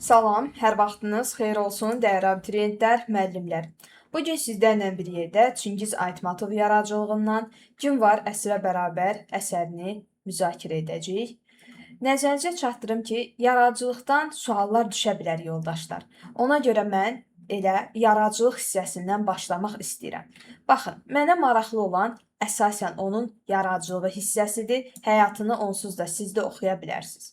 Salam, hər vaxtınız xeyir olsun, dəyərli abituriyentlər, müəllimlər. Bu gün sizlərlə bir yerdə Çingiz Aytmatov yaradıcılığından Gün var əsrə bərabər əsərini müzakirə edəcəyik. Nəzərinizə çatdırım ki, yaradıcılıqdan suallar düşə bilər yoldaşlar. Ona görə mən elə yaradıcılıq hissəsindən başlamaq istəyirəm. Baxın, mənə maraqlı olan əsasən onun yaradıcılığı hissəsidir. Həyatını onsuz da siz də oxuya bilərsiniz.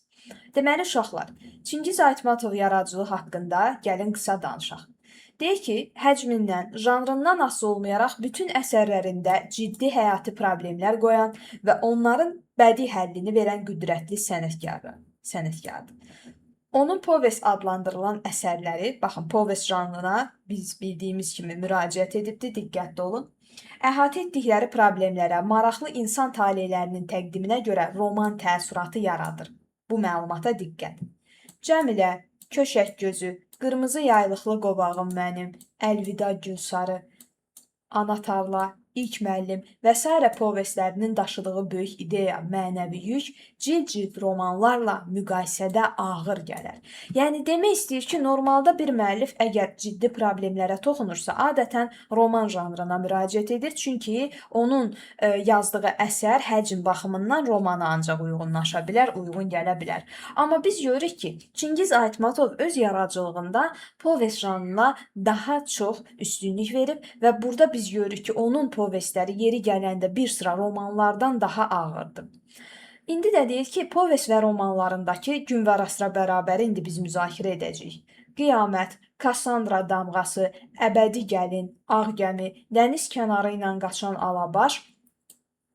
Deməli uşaqlar, Çingiz Aytmatov yaradıcılığı haqqında gəlin qısa danışaq. Deyir ki, həcmindən, janrından asılı olmayaraq bütün əsərlərində ciddi həyati problemlər qoyan və onların bədii həllini verən qüdrətli sənətkardır. Onun povest adlandırılan əsərləri, baxın, povest janrına biz bildiyimiz kimi müraciət edibdir, diqqətli olun. Əhatə etdikləri problemlərə, maraqlı insan talelərinin təqdiminə görə roman təəssüratı yaradır. Bu məlumata diqqət. Cəmilə, Köşək gözü, Qırmızı yaylıqlı qovağım mənim, Əlvida Gülsarı, Ana tarla, İlk müəllim və sairə povestlərinin daşıdığı böyük ideya, mənəvi yük cild-cild romanlarla müqayisədə ağır gələr. Yəni demək istəyir ki, normalda bir müəllif əgər ciddi problemlərə toxunursa, adətən roman janrına müraciət edir, çünki onun yazdığı əsər həcm baxımından romana ancaq uyğunlaşa bilər, uyğun gələ bilər. Amma biz görürük ki, Çingiz Aytmatov öz yaradıcılığında povest janrına daha çox üstünlük verib və burada biz görürük ki, onun povestləri yeri gələndə bir sıra romanlardan daha ağırdır. İndi də deyir ki, povest və romanlarındakı Gün var əsrə bərabəri indi biz müzakirə edəcəyik. Qiyamət, Kassandra damğası, Əbədi gəlin, Ağ gəmi, Dəniz kənarı ilə qaçan Alabaş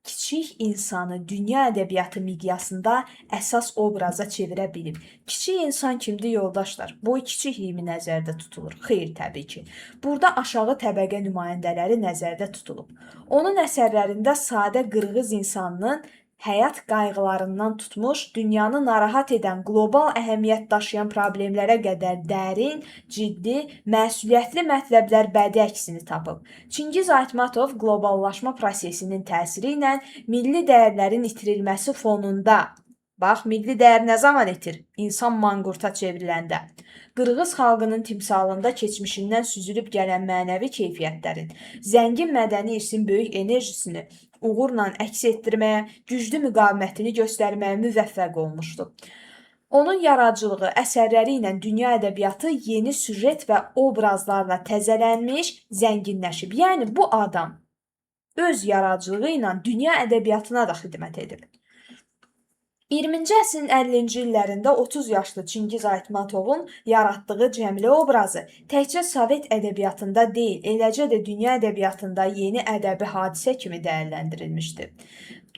kiçik insanı dünya ədəbiyyatı miqyasında əsas obraza çevirə bilib. Kiçik insan kimdir yoldaşlar? Boy kiçikliyi mi nəzərdə tutulur? Xeyr, təbii ki. Burada aşağı təbəqə nümayəndələri nəzərdə tutulub. Onun əsərlərində sadə qırğız insanının həyat qayğılarından tutmuş, dünyanı narahat edən qlobal əhəmiyyət daşıyan problemlərə qədər dərin, ciddi, məsuliyyətli mətləblər bədii əksini tapıb. Çingiz Aytmatov qloballaşma prosesinin təsiri ilə milli dəyərlərin itirilməsi fonunda, bax, milli dəyər nə zaman itir? İnsan manqurta çevriləndə. Qırğız xalqının timsalında keçmişindən süzülüb gələn mənəvi keyfiyyətlərin, zəngin mədəni irsin böyük enerjisini uğurla əks etdirməyə, güclü müqavimətini göstərməyə müvəffəq olmuşdu. Onun yaradıcılığı, əsərləri ilə dünya ədəbiyyatı yeni süjet və obrazlarla təzələnmiş, zənginləşib. Yəni bu adam öz yaradıcılığı ilə dünya ədəbiyyatına da xidmət edib. 20-ci əsrin 50-ci illərində 30 yaşlı Çingiz Aytmatovun yaratdığı Cəmilə obrazı təkcə Sovet ədəbiyyatında deyil, eləcə də dünya ədəbiyyatında yeni ədəbi hadisə kimi dəyərləndirilmişdi.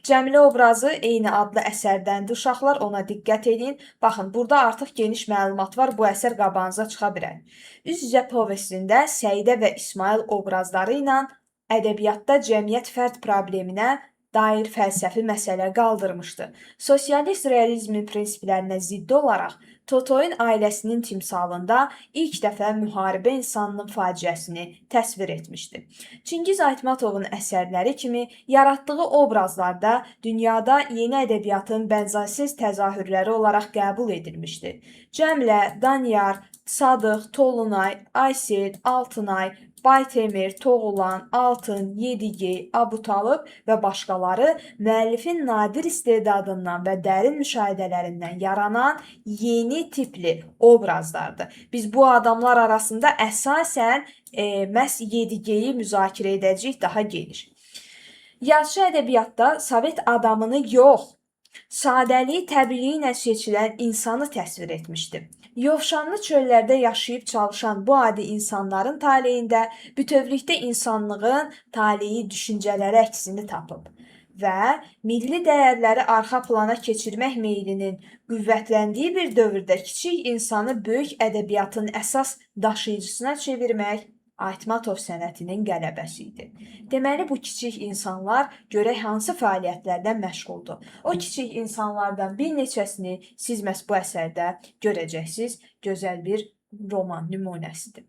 Cəmilə obrazı eyni adlı əsərdəndir. Uşaqlar, ona diqqət edin. Baxın, burada artıq geniş məlumat var. Bu əsər qabağınıza çıxa bilər. Üz-üzə povestində Səidə və İsmail obrazları ilə ədəbiyyatda cəmiyyət fərd probleminə dair fəlsəfi məsələ qaldırmışdı. Sosialist realizmin prinsiplərinə zidd olaraq Totoyun ailəsinin timsalında ilk dəfə müharibə insanının faciəsini təsvir etmişdi. Çingiz Aytmatovun əsərləri kimi yaratdığı obrazlarda dünyada yeni ədəbiyyatın bənzərsiz təzahürləri olaraq qəbul edilmişdi. Cəmilə, Daniyar, Sadıq, Tolunay, Aysel, Altınay, Baytemir, Toğulan, Altın, Yedigey, Abutalıb və başqaları müəllifin nadir istedadından və dərin müşahidələrindən yaranan yeni tipli obrazlardır. Biz bu adamlar arasında əsasən məhz Yedigeyi müzakirə edəcəyik daha geniş. Yazıçı ədəbiyyatda Sovet adamını yox, sadəliyi, təbiiliyi ilə seçilən insanı təsvir etmişdi. Yovşanlı çöllərdə yaşayıb çalışan bu adi insanların taleyində bütövlükdə insanlığın taleyi düşüncələri əksini tapıb və milli dəyərləri arxa plana keçirmək meylinin qüvvətləndiyi bir dövrdə kiçik insanı böyük ədəbiyyatın əsas daşıyıcısına çevirmək Aytmatov sənətinin qələbəsi idi. Deməli, bu kiçik insanlar görək hansı fəaliyyətlərlə məşğuldur. O kiçik insanlardan bir neçəsini siz məhz bu əsərdə görəcəksiniz. Gözəl bir roman nümunəsidir.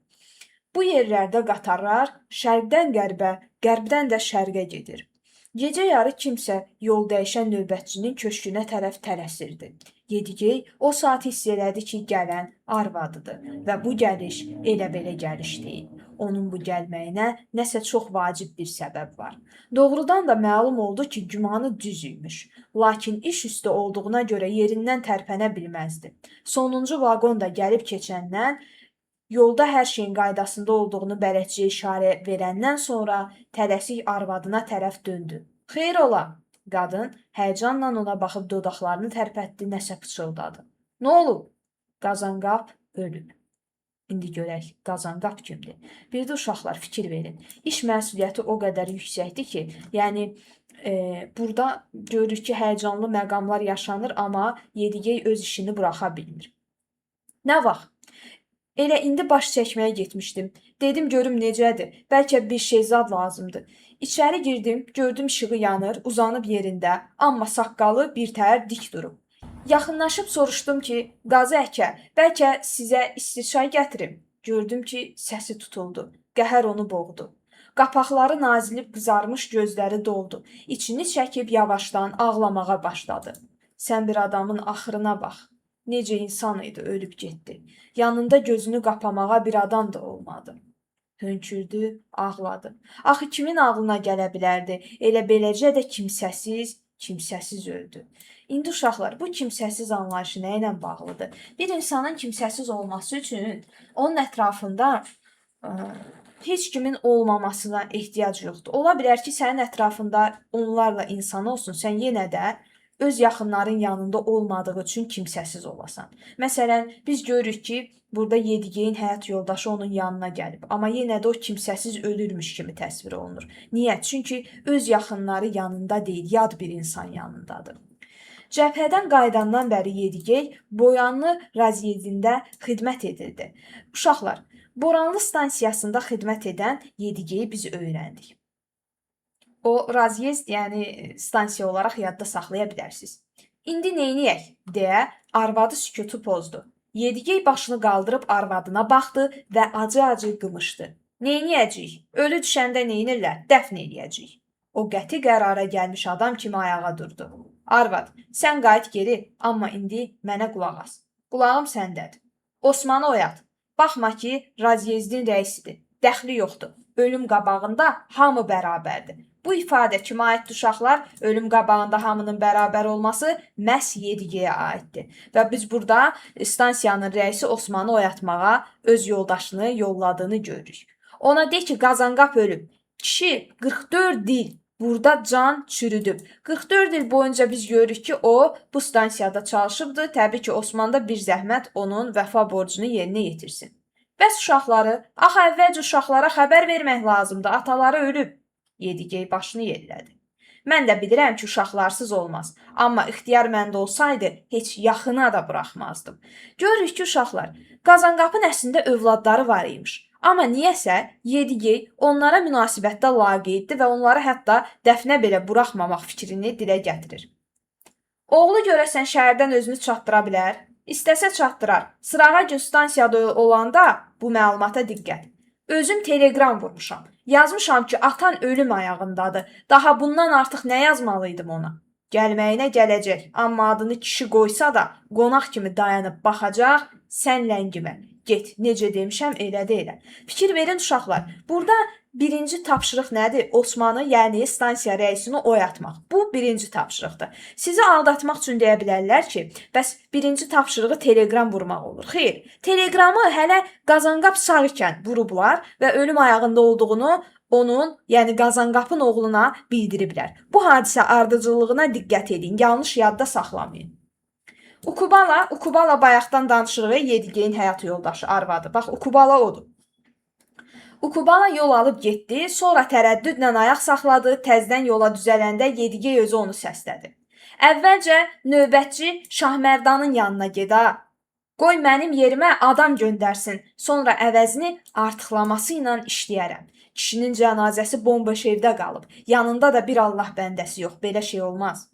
Bu yerlərdə qatarlar şərqdən qərbə, qərbdən də şərqə gedir. Gecə yarı kimsə yol dəyişən növbətçinin köşkünə tərəf tələsirdi. Yedigey o saat hiss elədi ki, gələn arvadıdır və bu gəliş elə belə gəliş deyil. Onun bu gəlməyinə nəsə çox vacib bir səbəb var. Doğrudan da məlum oldu ki, gümanı düz imiş. Lakin iş üstü olduğuna görə yerindən tərpənə bilməzdi. Sonuncu vaqon da gəlib keçəndən, yolda hər şeyin qaydasında olduğunu bələdçiyə işarə verəndən sonra tələsik arvadına tərəf döndü. Xeyir ola? Qadın həyəcanla ona baxıb dodaqlarını tərpətdi, nəsə pıçıldadı. Nə olub? Qazanqap ölüb. İndi görək Qazanqap kimdir? Bir də uşaqlar fikir verin. İş məsuliyyəti o qədər yüksəkdir ki, yəni burada görürük ki, həyəcanlı məqamlar yaşanır, amma Yedigey öz işini buraxa bilmir. Nə vaxt? Elə indi baş çəkməyə getmişdim. Dedim görüm necədir. Bəlkə bir şey zad lazımdır. İçəri girdim, gördüm işığı yanır, uzanıb yerində, amma saqqalı birtəhər dik durub. Yaxınlaşıb soruşdum ki, Qazı əkə, bəlkə sizə isti çay gətirim. Gördüm ki, səsi tutuldu. Qəhər onu boğdu. Qapaqları nazilib qızarmış gözləri doldu. İçini çəkib yavaşdan ağlamağa başladı. Sən bir adamın axırına bax. Necə insan idi, ölüb getdi. Yanında gözünü qapamağa bir adam da olmadı. Hönkürdü, ağladı. Axı kimin ağlına gələ bilərdi? Elə beləcə də kimsəsiz, kimsəsiz öldü. İndi uşaqlar, bu kimsəsiz anlayışı nə ilə bağlıdır? Bir insanın kimsəsiz olması üçün onun ətrafında heç kimin olmamasına ehtiyac yoxdur. Ola bilər ki, sənin ətrafında onlarla insan olsun, sən yenə də öz yaxınların yanında olmadığı üçün kimsəsiz olasan. Məsələn, biz görürük ki, burada Yedigeyin həyat yoldaşı onun yanına gəlib, amma yenə də o kimsəsiz ölürmüş kimi təsvir olunur. Niyə? Çünki öz yaxınları yanında deyil, yad bir insan yanındadır. Cəbhədən qayıdandan bəri Yedigey Boyanlı razyezdində xidmət edirdi. Uşaqlar, Boranlı stansiyasında xidmət edən Yedigeyi biz öyrəndik. O razyezd, yəni stansiya olaraq yadda saxlaya bilərsiniz. İndi neyniyək? Deyə arvadı sükutu pozdu. Yedigey başını qaldırıb arvadına baxdı və acı-acı qımışdı. Neyniyəcəyik? Ölü düşəndə neynirlər? Dəfn eləyəcəyik. O qəti qərara gəlmiş adam kimi ayağa durdu. Arvad, sən qayıt geri, amma indi mənə qulaq as. Qulağım səndədir. Osmanı oyat. Baxma ki, razyezdin rəisidir. Dəxli yoxdur. Ölüm qabağında hamı bərabərdir. Bu ifadə kimə aiddir uşaqlar? Ölüm qabağında hamının bərabər olması məhz Yedigeyə aiddir. Və biz burada stansiyanın rəisi Osmanı oyatmağa öz yoldaşını yolladığını görürük. Ona de ki, Qazanqap ölüb. Kişi 44 il burada can çürüdüb. 44 il boyunca biz görürük ki, o bu stansiyada çalışıbdır. Təbii ki, Osman da bir zəhmət onun vəfa borcunu yerinə yetirsin. Bəs uşaqları? Axı əvvəlcə uşaqlara xəbər vermək lazımdır. Ataları ölüb. Yedigey başını yellədi. Mən də bilirəm ki, uşaqlarsız olmaz. Amma ixtiyar məndə olsaydı, heç yaxına da buraxmazdım. Görürük ki, uşaqlar, Qazanqapın əslində övladları var imiş. Amma niyəsə Yedigey onlara münasibətdə laqeyddir və onları hətta dəfnə belə buraxmamaq fikrini dilə gətirir. Oğlu görəsən şəhərdən özünü çatdıra bilər? İstəsə çatdırar. Sırağa gün stansiyada olanda bu məlumata diqqət. Özüm teleqram vurmuşam. Yazmışam ki, atan ölüm ayağındadır. Daha bundan artıq nə yazmalıydım ona? Gəlməyinə gələcək, amma adını kişi qoysa da qonaq kimi dayanıb baxacaq, sən ləngimə. Get, necə demişəm, elə də elə. Fikir verin uşaqlar, burada birinci tapşırıq nədir? Osmanı, yəni stansiya rəisini oyatmaq. Bu birinci tapşırıqdır. Sizi aldatmaq üçün deyə bilərlər ki, bəs birinci tapşırığı teleqram vurmaq olur. Xeyr, teleqramı hələ Qazanqap sağ ikən vurublar və ölüm ayağında olduğunu onun, yəni Qazanqapın oğluna bildiriblər. Bu hadisə ardıcıllığına diqqət edin, yanlış yadda saxlamayın. Ukubala, Ukubala bayaqdan danışırıq, Yedigeyin həyat yoldaşı, arvadı. Bax, Ukubala odur. Ukubala yol alıb getdi, sonra tərəddüdlə ayaq saxladı, təzdən yola düzələndə Yedigey özü onu səslədi. Əvvəlcə növbətçi Şahmərdanın yanına get ha. Qoy mənim yerimə adam göndərsin, sonra əvəzini artıqlaması ilə işləyərəm. Kişinin cənazəsi bomboş evdə qalıb, yanında da bir Allah bəndəsi yox, belə şey olmaz.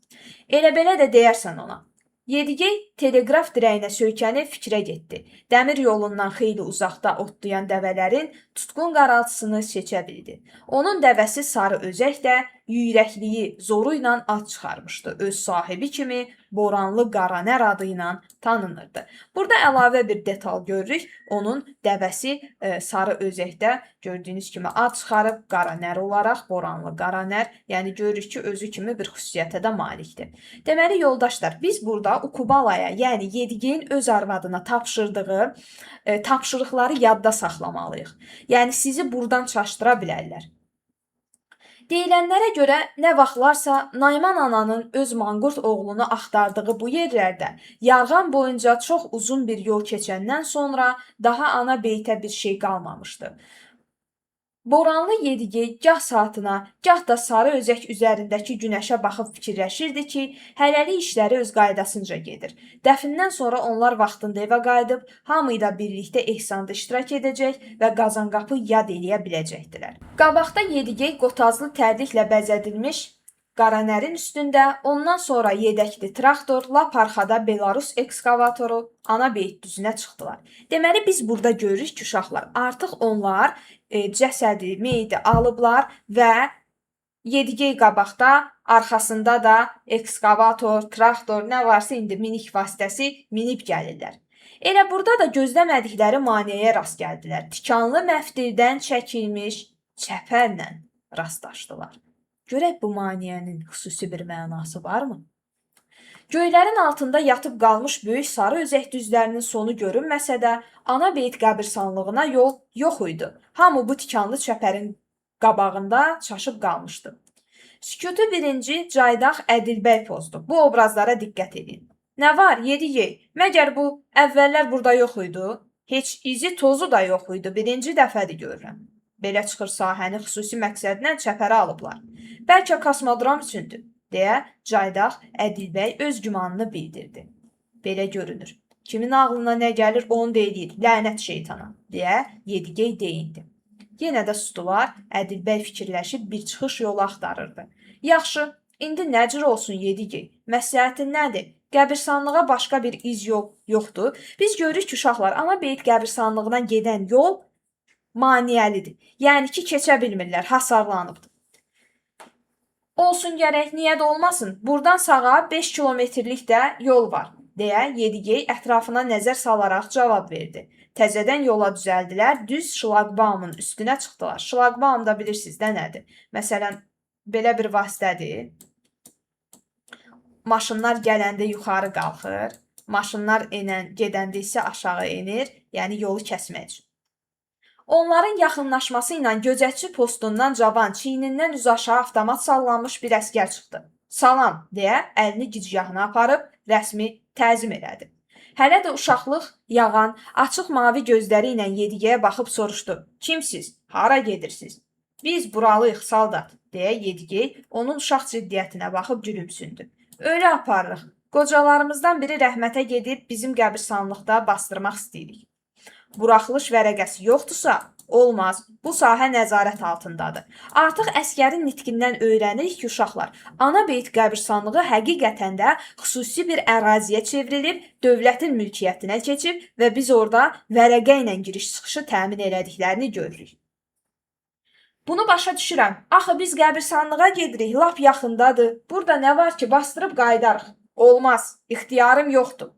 Elə belə də deyərsən ona. Yedigey teleqraf dirəyinə söykənib fikrə getdi. Dəmir yolundan xeyli uzaqda otlayan dəvələrin tutqun qaraltısını seçə bildi. Onun dəvəsi Sarı Özək də yüyrəkliyi, zoru ilə ad çıxarmışdı. Öz sahibi kimi Boranlı Qaranər adı ilə tanınırdı. Burada əlavə bir detal görürük. Onun dəvəsi Sarı Özəkdə gördüyünüz kimi ad çıxarıb Qaranər olaraq, Boranlı Qaranər, yəni görürük ki, özü kimi bir xüsusiyyətə də malikdir. Deməli yoldaşlar, biz burada Ukubalaya, yəni Yedigeyin öz arvadına tapşırdığı tapşırıqları yadda saxlamalıyıq. Yəni sizi buradan çaşdıra bilərlər. Deyilənlərə görə nə vaxtlarsa Nayman ananın öz manqurt oğlunu axtardığı bu yerlərdə yarğan boyunca çox uzun bir yol keçəndən sonra daha ana beytə bir şey qalmamışdı. Boranlı Yedigey gah saatına, gah da Sarı Özək üzərindəki günəşə baxıb fikirləşirdi ki, hələlik işləri öz qaydasınca gedir. Dəfndən sonra onlar vaxtında evə qayıdıb, hamı ilə birlikdə ehsanda iştirak edəcək və Qazanqapı yad eləyə biləcəkdilər. Qabaqda Yedigey qotazlı tərliklə bəzədilmiş Qaranərin üstündə, ondan sonra yedəkli traktor, lap arxada Belarus ekskavatoru ana beyit düzünə çıxdılar. Deməli biz burada görürük ki, uşaqlar, artıq onlar cəsədi, meyidi alıblar və Yedigey qabaqda, arxasında da ekskavator, traktor, nə varsa indi minik vasitəsi minib gəlirlər. Elə burada da gözləmədikləri maneəyə rast gəldilər. Tikanlı məftildən çəkilmiş çəpərlə rastlaşdılar. Görək bu maneənin xüsusi bir mənası varmı? Göylərin altında yatıb qalmış böyük Sarı Özək düzlərinin sonu görünməsə də, ana beyit qəbirstanlığına yol yox idi. Hamı bu tikanlı çəpərin qabağında çaşıb qalmışdı. Sükutu birinci Caydaq Ədilbəy pozdu. Bu obrazlara diqqət edin. Nə var, Yedigey? Məgər bu əvvəllər burada yox idi? Heç izi tozu da yox idi. Birinci dəfədir görürəm. Belə çıxır sahəni xüsusi məqsədlə çəpərə alıblar. Bəlkə kosmodrom üçündür, deyə Caydaq Ədilbəy öz gümanını bildirdi. Belə görünür. Kimin ağlına nə gəlir onu da eləyir, lənət şeytana, deyə Yedigey deyindi. Yenə də sustular, Ədilbəy fikirləşib bir çıxış yolu axtarırdı. Yaxşı, indi nə cür olsun Yedigey? Məsləhətin nədir? Qəbirstanlığa başqa bir iz yol yoxdur. Biz görürük ki, uşaqlar, ana beyit qəbirstanlığına gedən yol maneəlidir. Yəni ki, keçə bilmirlər, hasarlanıbdır. Olsun gərək, niyə də olmasın? Buradan sağa 5 kilometrlik də yol var, deyə Yedigey ətrafına nəzər salaraq cavab verdi. Təzədən yola düzəldilər, düz şlaqbaumın üstünə çıxdılar. Şlaqbaum da bilirsiniz də nədir? Məsələn, belə bir vasitədir. Maşınlar gələndə yuxarı qalxır, maşınlar gedəndə isə aşağı enir, yəni yolu kəsmək üçün. Onların yaxınlaşması ilə gözətçi postundan cavan, çiynindən üzü aşağı avtomat sallanmış bir əsgər çıxdı. Salam, deyə əlini gicgahına aparıb rəsmi təzim elədi. Hələ də uşaqlıq yağan açıq mavi gözləri ilə Yedigeyə baxıb soruşdu. Kimsiz? Hara gedirsiz? Biz buralıyıq, saldat, deyə Yedigey onun uşaq ciddiyyətinə baxıb gülümsündü. Ölü aparırıq. Qocalarımızdan biri rəhmətə gedib bizim qəbirstanlıqda bastırmaq istəyirik. Buraxılış vərəqəsi yoxdursa, olmaz. Bu sahə nəzarət altındadır. Artıq əsgərin nitqindən öyrənirik ki, uşaqlar, ana beyit qəbirstanlığı həqiqətən də xüsusi bir əraziyə çevrilib, dövlətin mülkiyyətinə keçib və biz orada vərəqə ilə giriş-çıxışı təmin elədiklərini görürük. Bunu başa düşürəm. Axı biz qəbirstanlığa gedirik, lap yaxındadır. Burada nə var ki, bastırıb qayıdarıq. Olmaz, ixtiyarım yoxdur.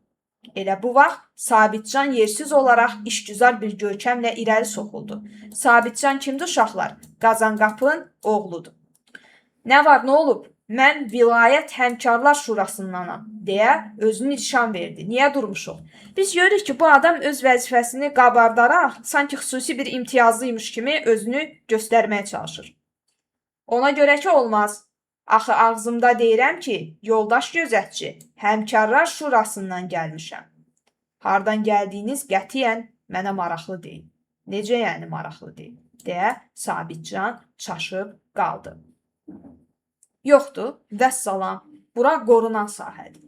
Elə bu vaxt Sabitcan yersiz olaraq işgüzar bir görkəmlə irəli soxuldu. Sabitcan kimdir uşaqlar? Qazanqapın oğludur. Nə var, nə olub? Mən Vilayət Həmkarlar Şurasındanam, deyə özünü nişan verdi. Niyə durmuşuq? Biz görürük ki, bu adam öz vəzifəsini qabardaraq, sanki xüsusi bir imtiyazlıymış kimi özünü göstərməyə çalışır. Ona görə ki, olmaz. Axı ağzımda deyirəm ki, yoldaş gözətçi, Həmkarlar Şurasından gəlmişəm. Hardan gəldiyiniz qətiyyən mənə maraqlı deyil. Necə yəni maraqlı deyil? Deyə Sabitcan çaşıb qaldı. Yoxdur, vəssalam, bura qorunan sahədir.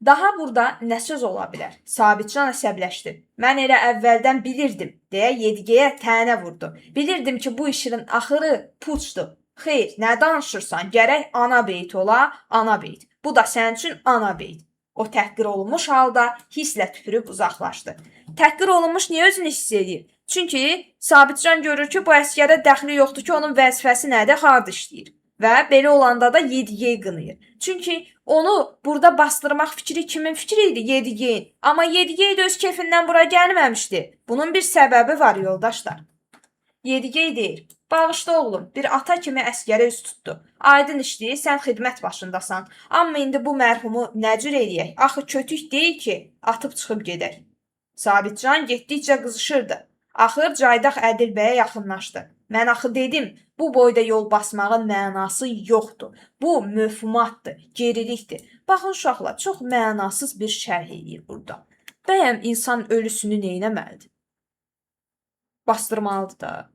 Daha burada nə söz ola bilər? Sabitcan əsəbləşdi. Mən elə əvvəldən bilirdim, deyə Yedigeyə tənə vurdu. Bilirdim ki, bu işin axırı puçdur. Xeyr, nə danışırsan? Gərək ana beyit ola, ana beyit. Bu da sənin üçün ana beyit. O təhqir olunmuş halda hisslə tüpürüb uzaqlaşdı. Təhqir olunmuş niyə özünü hiss eləyir? Çünki Sabitcan görür ki, bu əskərə dəxli yoxdur ki, onun vəzifəsi nədir, harda işləyir. Və belə olanda da Yedigey qınayır. Çünki onu burada bastırmaq fikri kimin fikri idi? Yedigeyin. Amma Yedigey də öz kefindən bura gəlməmişdi. Bunun bir səbəbi var yoldaşlar. Yedigey deyir: "Bağışla oğlum, bir ata kimi əsgərə üz tutdu. Aydın işdir, sən xidmət başındasan. Amma indi bu mərhumu nə cür eləyək? Axı kötük deyil ki, atıb çıxıb gedək." Sabitcan getdikcə qızışırdı. Axır Caydaq Ədil bəyə yaxınlaşdı. Mən axı dedim, bu boyda yol basmağın mənası yoxdur. Bu mövhumatdır, gerilikdir. Baxın uşaqlar, çox mənasız bir şərh eləyir burada. Bəyəm insan ölüsünü neynəməlidir? Bastırmalıdır da.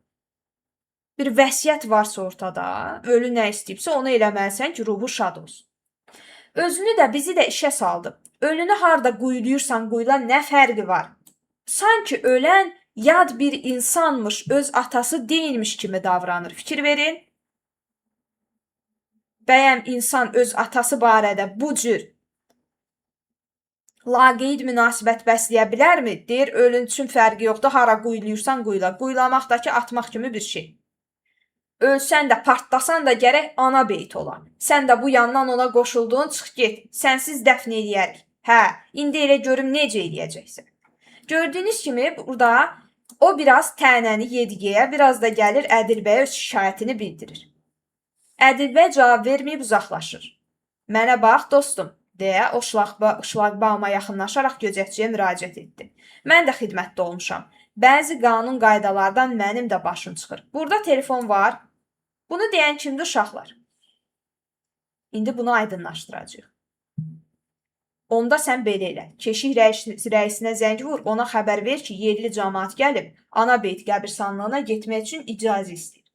Bir vəsiyyət varsa ortada, ölü nə istəyibsə onu eləməlisən ki, ruhu şad olsun. Özünü də bizi də işə saldı. Ölünü harda quyuluyursan quyula nə fərqi var? Sanki ölən yad bir insanmış, öz atası deyilmiş kimi davranır. Fikir verin. Bəyəm insan öz atası barədə bu cür laqeyd münasibət bəsləyə bilərmi? Deyir, ölün üçün fərqi yoxdur, hara quyuluyursan quyula. Quyulamaq da ki, atmaq kimi bir şey. Ölsən də, partlasan da gərək ana beyt ola. Sən də bu yandan ona qoşulduğun, çıx get. Sənsiz dəfn eləyərik. Hə, indi elə görüm necə eləyəcəksən. Gördüyünüz kimi burada o biraz tənəni Yedigeyə, biraz da gəlir Ədil bəyə öz şikayətini bildirir. Ədil bəy cavab verməyib uzaqlaşır. Mənə bax dostum, deyə o şlaqbauma yaxınlaşaraq gözətçiyə müraciət etdi. Mən də xidmətdə olmuşam. Bəzi qanun qaydalardan mənim də başım çıxır. Burada telefon var. Bunu deyən kimdir uşaqlar? İndi bunu aydınlaşdıracağıq. Onda sən belə elə. Keşik rəisinə zəng vur, ona xəbər ver ki, yerli camaat gəlib ana beyt qəbirstanlığına getmək üçün icazə istəyir.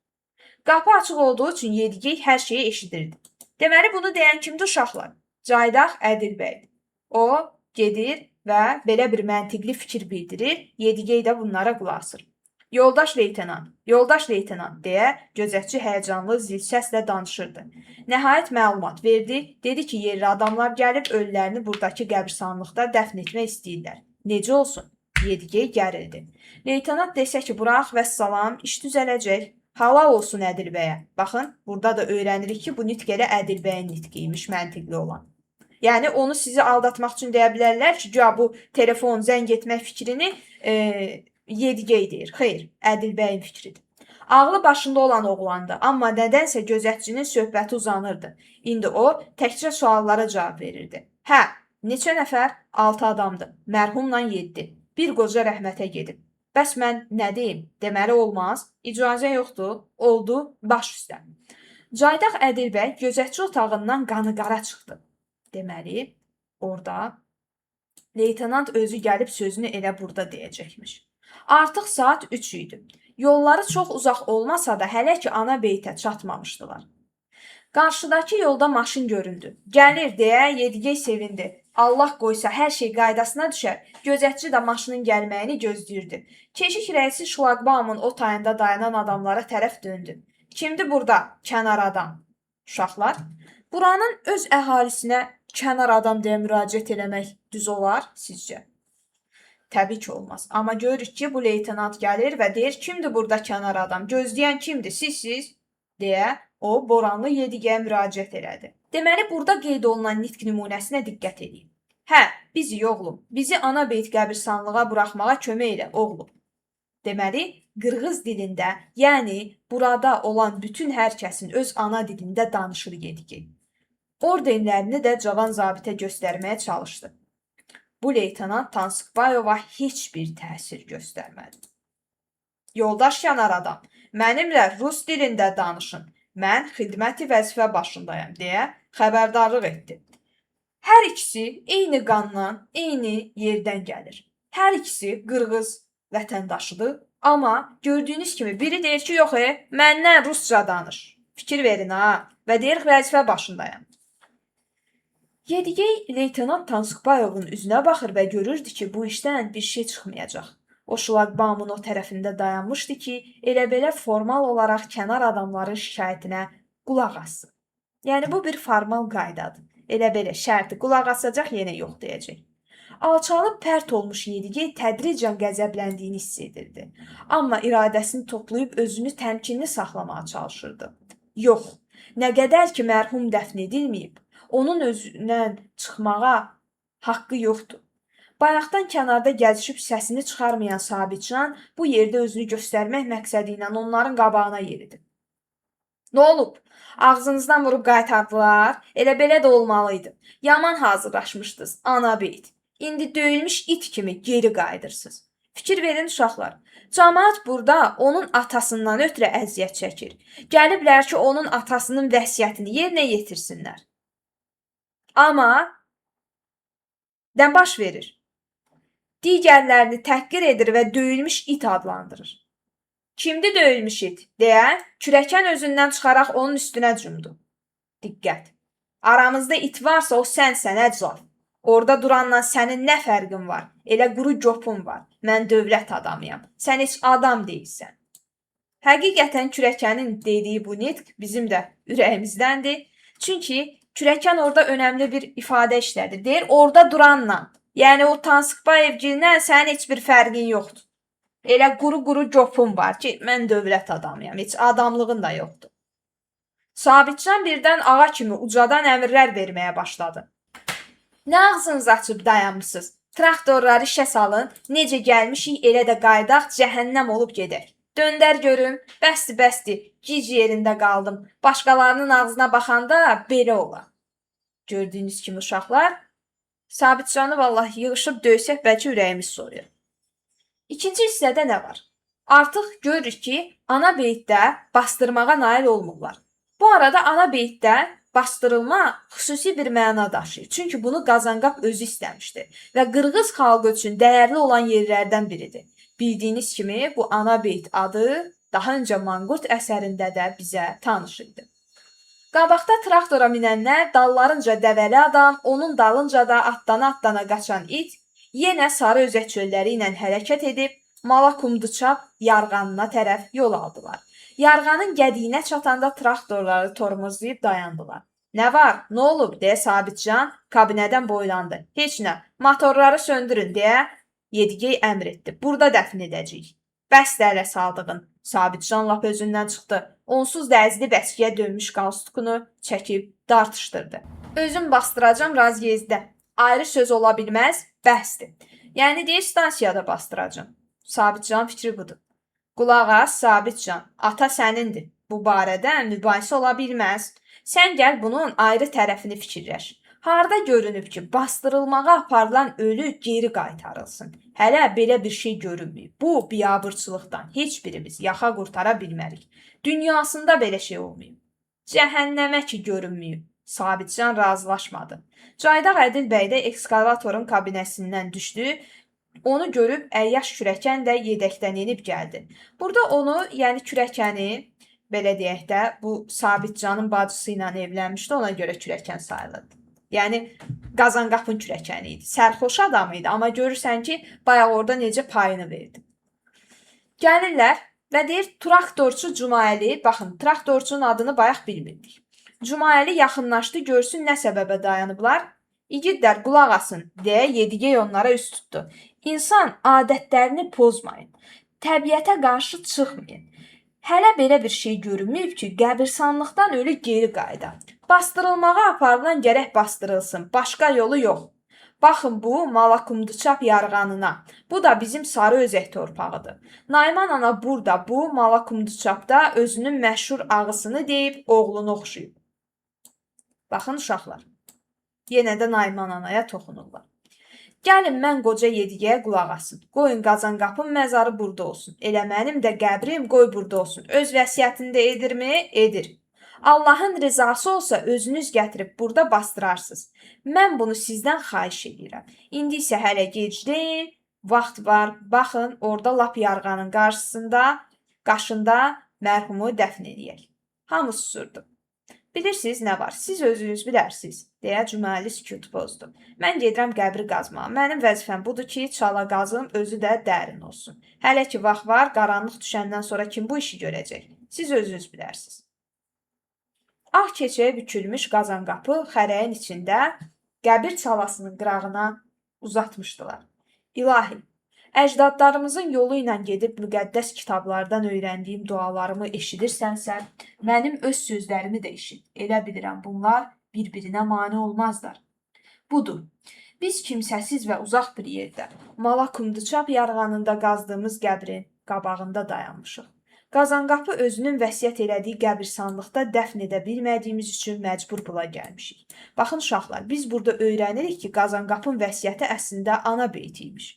Qapı açıq olduğu üçün Yedigey hər şeyi eşidirdi. Deməli bunu deyən kimdir uşaqlar? Caydaq Ədil bəydir. O gedir və belə bir məntiqli fikir bildirir. Yedigey də bunlara qulaq asır. Yoldaş leytenant, yoldaş leytenant deyə gözətçi həyəcanlı zil səslə danışırdı. Nəhayət məlumat verdi, dedi ki, yerli adamlar gəlib ölülərini buradakı qəbirstanlıqda dəfn etmək istəyirlər. Necə olsun? Yedigey gərildi. Leytenant desə ki, burax vəssalam, iş düzələcək. Halal olsun Ədil bəyə. Baxın, burada da öyrənirik ki, bu nitq elə Ədil bəyin nitqi imiş, məntiqli olan. Yəni onu sizi aldatmaq üçün deyə bilərlər ki, güya bu telefon zəng etmək fikrini Yedigey deyir. Xeyr, Ədil bəyin fikridir. Ağlı başında olan oğlandı, amma nədənsə gözətçinin söhbəti uzanırdı. İndi o təkcə suallara cavab verirdi. Hə, neçə nəfər? 6 adamdır. Mərhumla 7. Bir qoca rəhmətə gedib. Bəs mən nə deyim? Deməli olmaz. İcazə yoxdur. Oldu, baş üstə. Caydaq Ədil bəy gözətçi otağından qanı qara çıxdı. Deməli, orada leytenant özü gəlib sözünü elə burada deyəcəkmiş. Artıq saat 3 idi. Yolları çox uzaq olmasa da hələ ki ana beytə çatmamışdılar. Qarşıdakı yolda maşın göründü. Gəlir deyə Yedigey sevindi. Allah qoysa hər şey qaydasına düşər. Gözətçi də maşının gəlməyini gözləyirdi. Keşik rəisi şlaqbaumun o tayında dayanan adamlara tərəf döndü. Kimdir burada? Kənar adam. Uşaqlar, buranın öz əhalisinə kənar adam deyə müraciət eləmək düz olar sizcə? Təbii ki olmaz. Amma görürük ki, bu leytenant gəlir və deyir, kimdir burada kənar adam? Gözləyən kimdir? Sizsiz? Deyə o Boranlı Yedigeyə müraciət elədi. Deməli, burada qeyd olunan nitq nümunəsinə diqqət edin. Hə, bizi oğlum, bizi ana beyt qəbirstanlığa buraxmağa kömək elə, oğlum. Deməli, qırğız dilində, yəni burada olan bütün hər kəsin öz ana dilində danışır Yedigey. Ordenlərini də cavan zabitə göstərməyə çalışdı. Bu leytenant Tansıkbayova heç bir təsir göstərmədi. Yoldaş kənar adam, mənimlə rus dilində danışın. Mən xidməti vəzifə başındayam deyə xəbərdarlıq etdi. Hər ikisi eyni qandan, eyni yerdən gəlir. Hər ikisi qırğız vətəndaşıdır. Amma gördüyünüz kimi biri deyir ki, yox, məndən rusca danış. Fikir verin ha və deyir vəzifə başındayam. Yedigey leytenant Tansıkbayovun üzünə baxır və görürdü ki, bu işdən bir şey çıxmayacaq. O şlaqbaumun o tərəfində dayanmışdı ki, elə belə formal olaraq kənar adamların şikayətinə qulaq assın. Yəni bu bir formal qaydadır. Elə belə şərti qulaq asacaq, yenə yox deyəcək. Alçalıb pərt olmuş Yedigey tədricən qəzəbləndiyini hiss edirdi. Amma iradəsini toplayıb özünü təmkinli saxlamağa çalışırdı. Yox, Nə qədər ki mərhum dəfn edilməyib, onun özündən çıxmağa haqqı yoxdur. Bayaqdan kənarda gəzişib səsini çıxarmayan Sabitcan bu yerdə özünü göstərmək məqsədi ilə onların qabağına yeridi. Nə olub? Ağzınızdan vurub qaytardılar. Elə belə də olmalı idi. Yaman hazırlaşmışdınız, ana beyt. İndi döyülmüş it kimi geri qayıdırsınız. Fikir verin uşaqlar. Camaat burada onun atasından ötürü əziyyət çəkir. Gəliblər ki, onun atasının vəsiyyətini yerinə yetirsinlər. Amma nə baş verir? Digərlərini təhqir edir və döyülmüş it adlandırır. Kimdir döyülmüş it? Deyə kürəkən özündən çıxaraq onun üstünə cumdu. Diqqət! Aramızda it varsa o sənsən, əclaf. Orada duranla sənin nə fərqin var? Elə quru copun var. Mən dövlət adamıyam. Sən heç adam deyilsən. Həqiqətən kürəkənin dediyi bu nitq bizim də ürəyimizdəndir. Çünki kürəkən orada önəmli bir ifadə işlədir. Deyir, orada duranla, yəni o Tansıkbayevgillə sənin heç bir fərqin yoxdur. Elə quru-quru copun var ki, mən dövlət adamıyam, heç adamlığın da yoxdur. Sabitcan birdən ağa kimi ucadan əmrlər verməyə başladı. Nə ağzınızı açıb dayanmısınız? Traktorları işə salın, necə gəlmişik elə də qayıdaq, cəhənnəm olub gedək. Döndər görüm, bəsdir, bəsdir, gic yerində qaldım. Başqalarının ağzına baxanda belə olar. Gördüyünüz kimi uşaqlar, Sabitcanı vallah yığışıb döysək bəlkə ürəyimiz soyuyur. İkinci hissədə nə var? Artıq görürük ki, ana beytdə bastırmağa nail olmurlar. Bu arada ana beytdə bastırılma xüsusi bir məna daşıyır. Çünki bunu Qazanqap özü istəmişdi və Qırğız xalqı üçün dəyərli olan yerlərdən biridir. Bildiyiniz kimi bu ana beyt adı daha öncə Manqurt əsərində də bizə tanış idi. Qabaqda traktora minənlər, dallarınca dəvəli adam, onun dalınca da atdana-atdana qaçan it yenə Sarı Özək çölləri ilə hərəkət edib Malakumduçap yarğanına tərəf yol aldılar. Yarğanın gədiyinə çatanda traktorları tormozlayıb dayandılar. Nə var, nə olub, deyə Sabitcan kabinədən boylandı. Heç nə, motorları söndürün, deyə Yedigey əmr etdi. Burada dəfn edəcəyik. Bəs də ələ saldığın. Sabitcan lap özündən çıxdı. Onsuz da əzilib əskiyə dönmüş qalstukunu çəkib dartışdırdı. Özüm bastıracam raziyezdə. Ayrı söz ola bilməz, bəsdir. Yəni deyir, stansiyada bastıracam. Sabitcan fikri budur. Qulaq as, Sabitcan, ata sənindir. Bu barədə mübahisə ola bilməz. Sən gəl bunun ayrı tərəfini fikirləş. Harda görünüb ki, bastırılmağa aparılan ölü geri qaytarılsın? Hələ belə bir şey görünməyib. Bu biabırçılıqdan heç birimiz yaxa qurtara bilmərik. Dünyasında belə şey olmayıb. Cəhənnəmə ki görünməyib. Sabitcan razılaşmadı. Caydaq Ədil bəy də ekskavatorun kabinəsindən düşdü. Onu görüb əyyaş kürəkən də yedəkdən enib gəldi. Burada onu, yəni kürəkəni, belə deyək də, bu Sabitcanın bacısı ilə evlənmişdi, ona görə kürəkən sayılırdı. Yəni Qazanqapın kürəkəni idi. Sərxoş adam idi, amma görürsən ki, bayaq orada necə payını verdi. Gəlirlər və deyir, traktorçu Cumaəli, baxın, traktorçunun adını bayaq bilmirdik. Cumaəli yaxınlaşdı, görsün nə səbəbə dayanıblar. İgidlər qulaq asın, deyə Yedigey onlara üst tutdu. İnsan adətlərini pozmayın, təbiətə qarşı çıxmayın. Hələ belə bir şey görünməyib ki, qəbirstanlıqdan ölü geri qayıda. Bastırılmağa aparılan gərək bastırılsın, başqa yolu yox. Baxın bu Malakumduçap yarğanına. Bu da bizim Sarı Özək torpağıdır. Nayman ana burada bu Malakumduçapda özünün məşhur ağısını deyib, oğlunu oxşayıb. Baxın uşaqlar, yenə də Nayman anaya toxunurlar. Gəlin mən qoca Yedigeyə qulaq asın. Qoyun Qazanqapın məzarı burada olsun. Elə mənim də qəbrim qoy burada olsun. Öz vəsiyyətini də edirmi? Edir. Allahın rızası olsa özünüz gətirib burada bastırarsınız. Mən bunu sizdən xahiş edirəm. İndi isə hələ gec deyil, vaxt var. Baxın, orada lap yarğanın qarşısında, qaşında mərhumu dəfn eləyək. Hamı susurdu. Bilirsiniz nə var? Siz özünüz bilərsiniz, deyə Cüməli sükut pozdu. Mən gedirəm qəbri qazmağa. Mənim vəzifəm budur ki, çala qazım, özü də dərin olsun. Hələ ki vaxt var, qaranlıq düşəndən sonra kim bu işi görəcək? Siz özünüz bilərsiniz. Ağ keçəyə bükülmüş Qazanqapı xərəyin içində qəbir çalasının qırağına uzatmışdılar. İlahi, Əcdadlarımızın yolu ilə gedib müqəddəs kitablardan öyrəndiyim dualarımı eşidirsənsə, mənim öz sözlərimi də eşit. Elə bilirəm bunlar bir-birinə mane olmazlar. Budur. Biz kimsəsiz və uzaq bir yerdə, Malakumduçap yarğanında qazdığımız qəbrin qabağında dayanmışıq. Qazanqapı özünün vəsiyyət elədiyi qəbirstanlıqda dəfn edə bilmədiyimiz üçün məcbur bura gəlmişik. Baxın uşaqlar, biz burada öyrənirik ki, Qazanqapının vəsiyyəti əslində ana beyti imiş.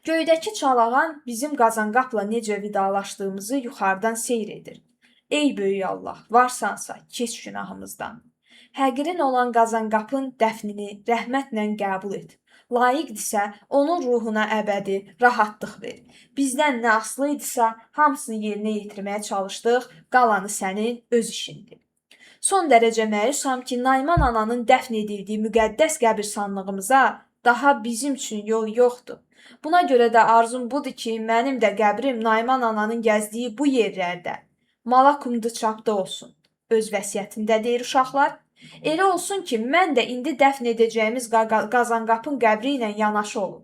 Göydəki çalağan bizim Qazanqapla necə vidalaşdığımızı yuxarıdan seyr edir. Ey böyük Allah, varsansa keç günahımızdan. Həqirin olan Qazanqapın dəfnini rəhmətlə qəbul et. Layiqdirsə, onun ruhuna əbədi rahatlıq ver. Bizdən nə asılı idisə, hamısını yerinə yetirməyə çalışdıq, qalanı sənin öz işindir. Son dərəcə məyusam ki, Nayman ananın dəfn edildiyi müqəddəs qəbirstanlığımıza daha bizim üçün yol yoxdur. Buna görə də arzum budur ki, mənim də qəbrim Nayman ananın gəzdiyi bu yerlərdə, Malakumduçapda olsun. Öz vəsiyyətində deyir uşaqlar. Elə olsun ki, mən də indi dəfn edəcəyimiz Qazanqapın qəbri ilə yanaşı olum.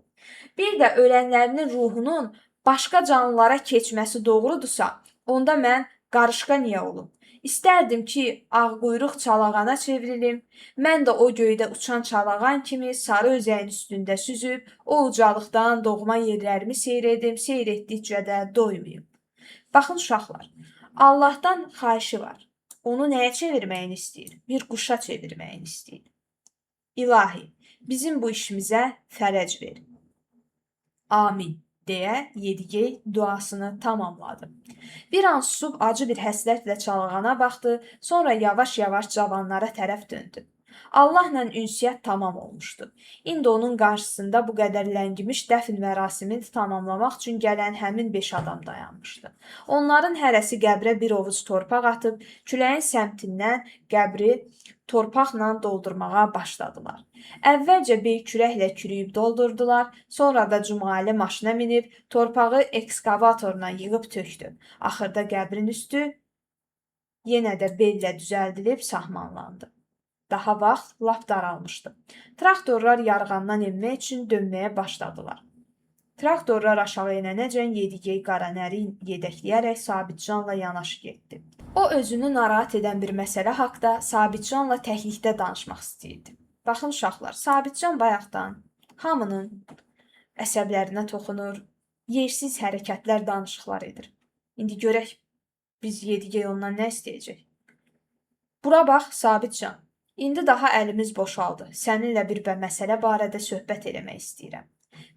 Bir də ölənlərinin ruhunun başqa canlılara keçməsi doğrudursa, onda mən qarışqa niyə olum? İstərdim ki, ağquyruq çalağana çevrilim. Mən də o göydə uçan çalağan kimi sarı özəyin üstündə süzüb, o ucalıqdan doğma yerlərimi seyr edim, seyr etdikcə də doymayım. Baxın uşaqlar, Allahdan xahişi var. Onu nəyə çevirməyini istəyir? Bir quşa çevirməyini istəyir. İlahi, bizim bu işimizə fərəc ver. Amin deyə Yedigey duasını tamamladı. Bir an susub acı bir həsrətlə çalağana baxdı, sonra yavaş-yavaş cavanlara tərəf döndü. Allahla ünsiyyət tamam olmuşdu. İndi onun qarşısında bu qədər ləngimiş dəfn mərasimini tamamlamaq üçün gələn həmin 5 adam dayanmışdı. Onların hərəsi qəbrə bir ovuc torpaq atıb, küləyin səmtindən qəbri torpaqla doldurmağa başladılar. Əvvəlcə bir kürəklə kürüyüb doldurdular, sonra da Cumali maşına minib torpağı ekskavatorla yığıb tökdü. Axırda qəbrin üstü yenə də bellə düzəldilib sahmanlandı. Daha vaxt lap daralmışdı. Traktorlar yarğandan enmək üçün dönməyə başladılar. Traktorlar aşağı enənəcən Yedigey Qaranəri yedəkləyərək Sabitcanla yanaşı getdi. O özünü narahat edən bir məsələ haqda Sabitcanla təklikdə danışmaq istəyirdi. Baxın uşaqlar, Sabitcan bayaqdan hamının əsəblərinə toxunur, yersiz hərəkətlər, danışıqlar edir. İndi görək biz Yedigey ondan nə istəyəcək? Bura bax Sabitcan. İndi daha əlimiz boşaldı. Səninlə bir məsələ barədə söhbət eləmək istəyirəm.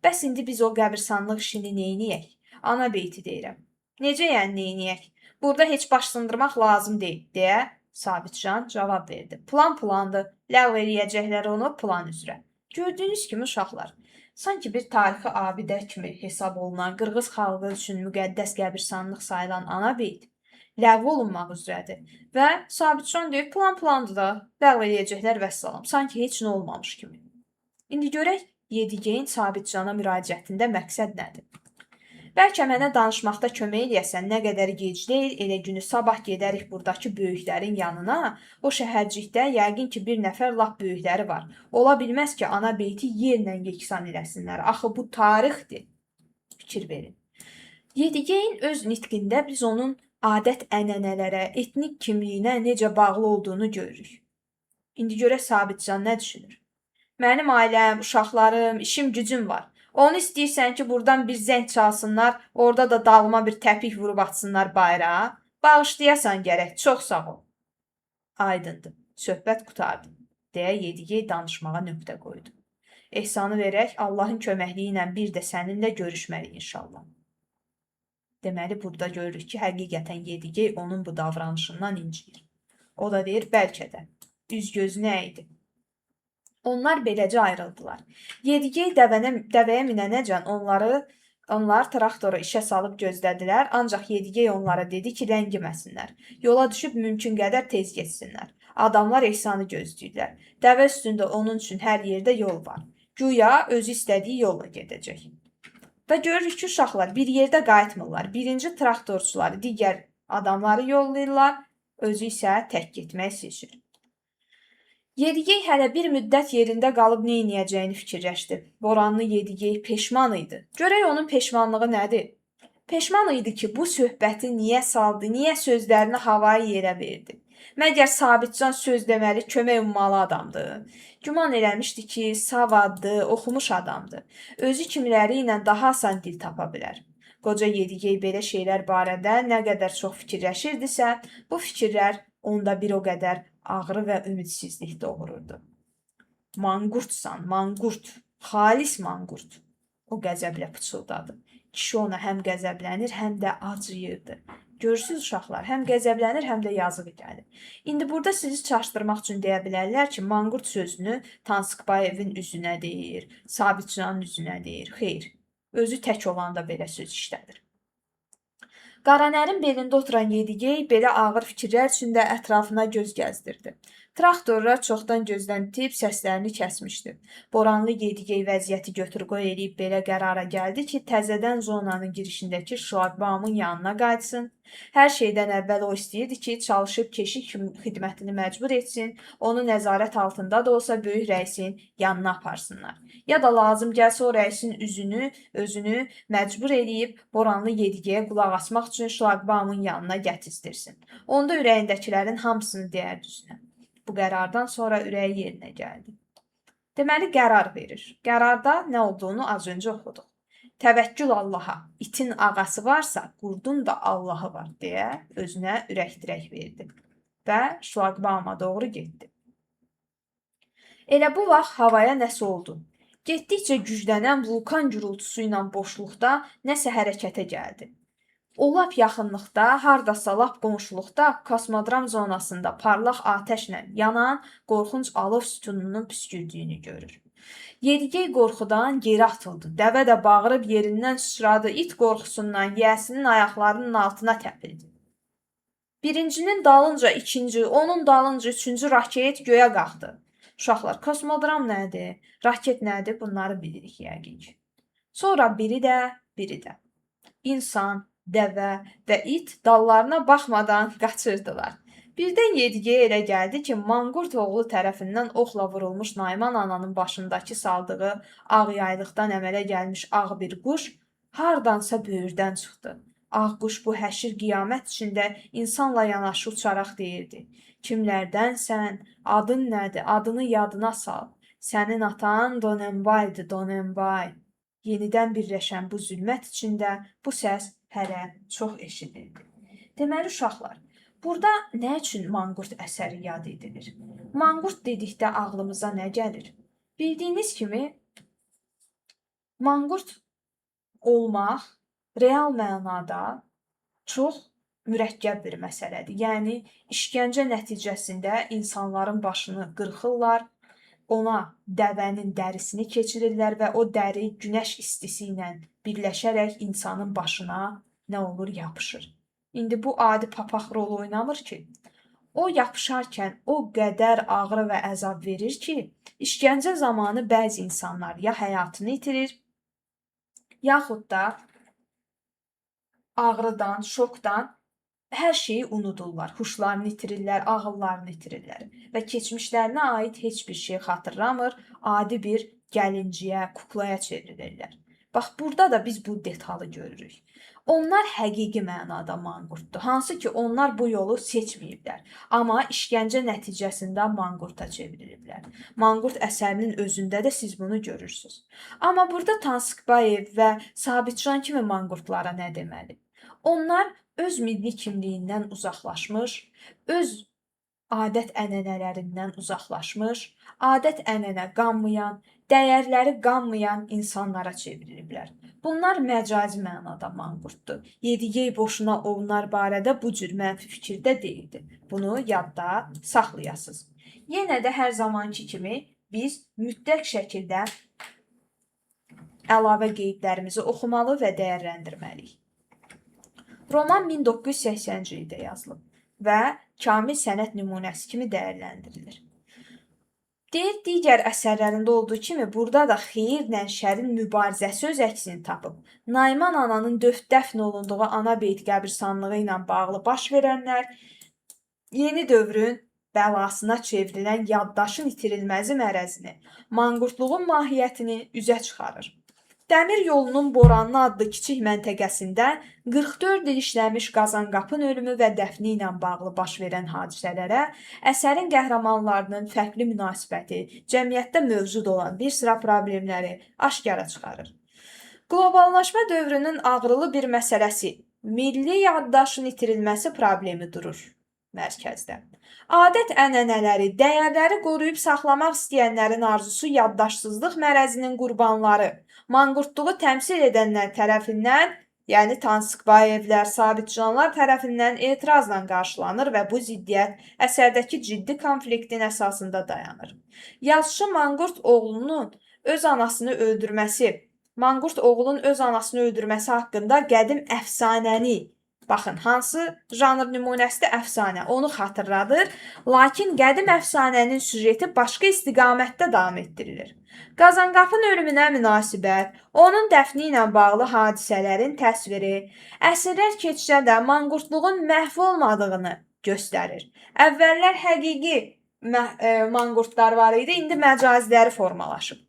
Bəs indi biz o qəbirstanlıq işini neyniyək? Ana beyti deyirəm. Necə yəni neyniyək? Burada heç baş sındırmaq lazım deyil, deyə Sabitcan cavab verdi. Plan plandır. Ləğv eləyəcəklər onu plan üzrə. Gördüyünüz kimi uşaqlar, sanki bir tarixi abidə kimi hesab olunan Qırğız xalqı üçün müqəddəs qəbirstanlıq sayılan ana beyt ləğv olunmaq üzrədir. Və Sabitcan deyir, plan plandır da, ləğv eləyəcəklər vəssalam. Sanki heç nə olmamış kimi. İndi görək Yedigeyin Sabitcana müraciətində məqsəd nədir? Bəlkə mənə danışmaqda kömək eləyəsən, nə qədər gec deyil, elə günü sabah gedərik buradakı böyüklərin yanına. O şəhərcikdə yəqin ki, bir nəfər lap böyükləri var. Ola bilməz ki, ana beyti yerlə yeksan eləsinlər. Axı bu tarixdir. Fikir verin. Yedigeyin öz nitqində biz onun adət-ənənələrə, etnik kimliyinə necə bağlı olduğunu görürük. İndi görək Sabitcan nə düşünür? Mənim ailəm, uşaqlarım, işim, gücüm var. Onu istəyirsən ki, buradan bir zəng çalsınlar, orada da dalıma bir təpik vurub atsınlar bayrağa. Bağışlayasan gərək, çox sağ ol. Aydındır, söhbət qurtardı, deyə Yedigey danışmağa nöqtə qoydu. Ehsanı verək, Allahın köməkliyi ilə bir də səninlə görüşmərik inşallah. Deməli, burada görürük ki, həqiqətən Yedigey onun bu davranışından inciyir. O da deyir, bəlkə də. Üz gözünə əydi. Onlar beləcə ayrıldılar. Yedigey dəvəyə minənəcən onlar traktoru işə salıb gözlədilər, ancaq Yedigey onlara dedi ki, ləngiməsinlər. Yola düşüb mümkün qədər tez getsinlər. Adamlar Ehsanı gözləyirlər. Dəvə üstündə onun üçün hər yerdə yol var. Güya özü istədiyi yolla gedəcək. Və görürük ki, uşaqlar bir yerdə qayıtmırlar. Birinci traktorçuları, digər adamları yollayırlar, özü isə tək getmək seçir. Yedigey hələ bir müddət yerində qalıb nə edəcəyini fikirləşdi. Boranlı Yedigey peşman idi. Görək onun peşmanlığı nədir? Peşman idi ki, bu söhbəti niyə saldı, niyə sözlərini havayı yerə verdi? Məgər Sabitcan söz deməli kömək ummalı adamdır? Güman eləmişdi ki, savadlı, oxumuş adamdır. Özü kimiləri ilə daha asan dil tapa bilər. Qoca Yedigey belə şeylər barədə nə qədər çox fikirləşirdisə, bu fikirlər onda bir o qədər ağrı və ümidsizlik doğururdu. Manqurtsan, manqurt, xalis manqurt. O qəzəblə pıçıldadı. Kişi ona həm qəzəblənir, həm də acıyırdı. Görürsüz uşaqlar, həm qəzəblənir, həm də yazığı gəlir. İndi burada sizi çaşdırmaq üçün deyə bilərlər ki, manqurt sözünü Tansıkbayevin üzünə deyir, Sabitcanın üzünə deyir. Xeyr, özü tək olanda belə söz işlədir. Qaranərin belində oturan Yedigey belə ağır fikirlər içində ətrafına göz gəzdirdi. Traktorlar çoxdan gözdən itib səslərini kəsmişdi. Boranlı Yedigey vəziyyəti götür-qoy eləyib belə qərara gəldi ki, təzədən zonanın girişindəki şlaqbaumın yanına qayıtsın. Hər şeydən əvvəl o istəyirdi ki, çalışıb keşik xidmətini məcbur etsin, onu nəzarət altında da olsa böyük rəisin yanına aparsınlar. Ya da lazım gəlsə o rəisin özünü məcbur eləyib Boranlı Yedigeyə qulaq asmaq üçün şlaqbaumun yanına gətizdirsin. Onda ürəyindəkilərin hamısını deyərdi üzünə. Bu qərardan sonra ürəyi yerinə gəldi. Deməli, qərar verir. Qərarda nə olduğunu az öncə oxuduq. Təvəkkül Allaha, itin ağası varsa, qurdun da Allahı var deyə özünə ürək dirək verdi və şlaqbauma doğru getdi. Elə bu vaxt havaya nəsə oldu. Getdikcə güclənən vulkan gurultusu ilə boşluqda nəsə hərəkətə gəldi. O lap yaxınlıqda, hardasa lap qonşuluqda kosmodrom zonasında parlaq atəşlə yanan qorxunc alov sütununun püskürdüyünü görür. Yedigey qorxudan geri atıldı. Dəvə də bağırıb yerindən sıçradı, it qorxusundan yiyəsinin ayaqlarının altına təpildi. Birincinin dalınca ikinci, onun dalınca üçüncü raket göyə qalxdı. Uşaqlar, kosmodrom nədir, raket nədir, bunları bilirik yəqin ki. Sonra biri də, biri də. İnsan, dəvə və it dallarına baxmadan qaçırdılar. Birdən Yedigeyə elə gəldi ki, manqurt oğlu tərəfindən oxla vurulmuş Naiman ananın başındakı saldığı ağ yaylıqdan əmələ gəlmiş ağ bir quş hardansa böyürdən çıxdı. Ağ quş bu həşir qiyamət içində insanla yanaşı uçaraq deyirdi: Kimlərdənsən, adın nədir, adını yadına sal. Sənin atan Donenbaydı, Donenbay. Yenidən birləşən bu zülmət içində bu səs hələ çox eşidildi. Deməli uşaqlar, burada nə üçün manqurt əsəri yad edilir? Manqurt dedikdə ağlımıza nə gəlir? Bildiyiniz kimi manqurt olmaq real mənada çox mürəkkəb bir məsələdir. Yəni işgəncə nəticəsində insanların başını qırxırlar, ona dəvənin dərisini keçirirlər və o dəri günəş istisi ilə birləşərək insanın başına nə olur, yapışır. İndi bu adi papaq rolu oynamır ki. O yapışarkən o qədər ağrı və əzab verir ki, işgəncə zamanı bəzi insanlar ya həyatını itirir, yaxud da ağrıdan, şokdan hər şeyi unudurlar, huşlarını itirirlər, ağıllarını itirirlər və keçmişlərinə aid heç bir şey xatırlamır, adi bir gəlinciyə, kuklaya çevrilirlər. Bax, burada da biz bu detalı görürük. Onlar həqiqi mənada manqurtdur. Hansı ki, onlar bu yolu seçməyiblər. Amma işgəncə nəticəsində manqurta çevriliblər. Manqurt əsərinin özündə də siz bunu görürsünüz. Amma burada Tansıkbayev və Sabitcan kimi manqurtlara nə deməli? Onlar öz milli kimliyindən uzaqlaşmış, öz adət-ənənələrindən uzaqlaşmış, adət-ənənə qanmayan, dəyərləri qanmayan insanlara çevriliblər. Bunlar məcazi mənada manqurtdur. Yedigey boşuna onlar barədə bu cür mənfi fikirdə deyildi. Bunu yadda saxlayasınız. Yenə də hər zamanki kimi biz mütləq şəkildə əlavə qeydlərimizi oxumalı və dəyərləndirməliyik. Roman 1980-ci ildə yazılıb və kamil sənət nümunəsi kimi dəyərləndirilir. Deyir, digər əsərlərində olduğu kimi burada da xeyirlə şərin mübarizəsi öz əksini tapıb. Naiman ananın dəfn olunduğu ana beyt qəbirstanlığı ilə bağlı baş verənlər yeni dövrün bəlasına çevrilən yaddaşın itirilməzi mərəzini, manqurtluğun mahiyyətini üzə çıxarır. Dəmir yolunun Boranlı adlı kiçik məntəqəsində 44 il işləmiş Qazanqapın ölümü və dəfni ilə bağlı baş verən hadisələrə əsərin qəhrəmanlarının fərqli münasibəti, cəmiyyətdə mövcud olan bir sıra problemləri aşkara çıxarır. Qloballaşma dövrünün ağrılı bir məsələsi, milli yaddaşın itirilməsi problemi durur mərkəzdə. Adət-ənənələri, dəyərləri qoruyub saxlamaq istəyənlərin arzusu yaddaşsızlıq mərəzinin qurbanları, manqurtluğu təmsil edənlər tərəfindən, yəni Tansıkbayevlər, Sabitcanlar tərəfindən etirazla qarşılanır və bu ziddiyyət əsərdəki ciddi konfliktin əsasında dayanır. Yazıçı manqurt oğlunun öz anasını öldürməsi, manqurt oğlun öz anasını öldürməsi haqqında qədim əfsanəni, baxın, hansı janr nümunəsidir? Əfsanə. Onu xatırladır. Lakin qədim əfsanənin süjeti başqa istiqamətdə davam etdirilir. Qazanqapın ölümünə münasibət, onun dəfni ilə bağlı hadisələrin təsviri əsrlər keçsə də manqurtluğun məhv olmadığını göstərir. Əvvəllər həqiqi manqurtlar var idi, indi məcaziləri formalaşıb.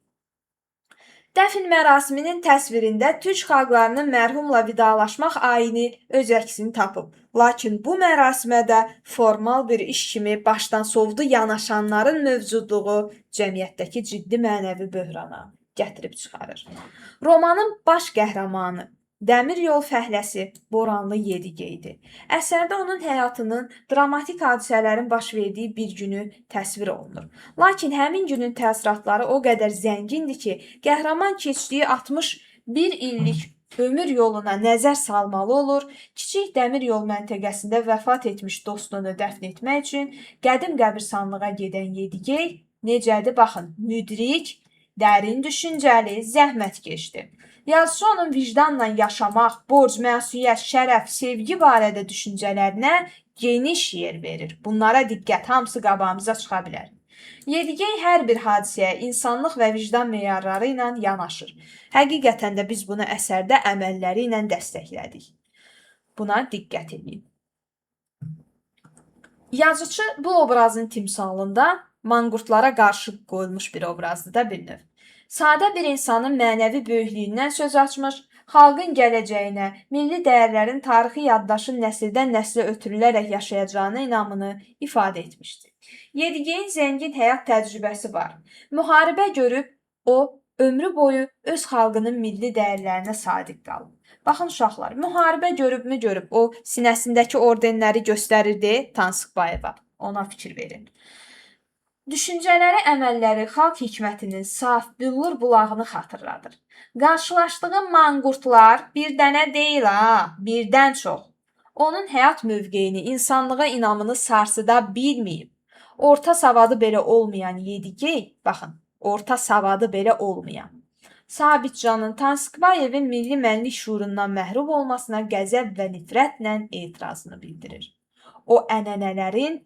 Dəfn mərasiminin təsvirində türk xalqlarının mərhumla vidalaşmaq ayini öz əksini tapıb. Lakin bu mərasimə də formal bir iş kimi başdan sovdu yanaşanların mövcudluğu cəmiyyətdəki ciddi mənəvi böhrana gətirib çıxarır. Romanın baş qəhrəmanı Dəmir yol fəhləsi Boranlı Yedigeydir. Əsərdə onun həyatının dramatik hadisələrin baş verdiyi bir günü təsvir olunur. Lakin həmin günün təəssüratları o qədər zəngindir ki, qəhrəman keçdiyi 61 illik ömür yoluna nəzər salmalı olur. Kiçik dəmir yol məntəqəsində vəfat etmiş dostunu dəfn etmək üçün qədim qəbirstanlığa gedən Yedigey necədir? Baxın, müdrik, dərin düşüncəli, zəhmətkeşdir. Yazıçı onun vicdanla yaşamaq, borc, məsuliyyət, şərəf, sevgi barədə düşüncələrinə geniş yer verir. Bunlara diqqət, hamısı qabağımıza çıxa bilər. Yedigey hər bir hadisəyə insanlıq və vicdan meyarları ilə yanaşır. Həqiqətən də biz bunu əsərdə əməlləri ilə dəstəklədik. Buna diqqət edin. Yazıçı bu obrazın timsalında manqurtlara qarşı qoyulmuş bir obrazdır da bir növ. Sadə bir insanın mənəvi böyüklüyündən söz açmış, xalqın gələcəyinə, milli dəyərlərin tarixi yaddaşın nəsildən nəslə ötürülərək yaşayacağına inamını ifadə etmişdir. Yedigeyin zəngin həyat təcrübəsi var. Müharibə görüb, o ömrü boyu öz xalqının milli dəyərlərinə sadiq qalıb. Baxın uşaqlar, müharibə görübmü görüb, o sinəsindəki ordenləri göstərirdi Tansıkbayeva. Ona fikir verin. Düşüncələri, əməlləri xalq hikmətinin saf, büllur bulağını xatırladır. Qarşılaşdığı manqurtlar bir dənə deyil ha, birdən çox. Onun həyat mövqeyini, insanlığa inamını sarsıda bilməyib. Orta savadı belə olmayan Yedigey, baxın, orta savadı belə olmayan Sabitcanın Tansıkbayevin milli mənlik şuurundan məhrum olmasına qəzəb və nifrətlə etirazını bildirir. O ənənələrin,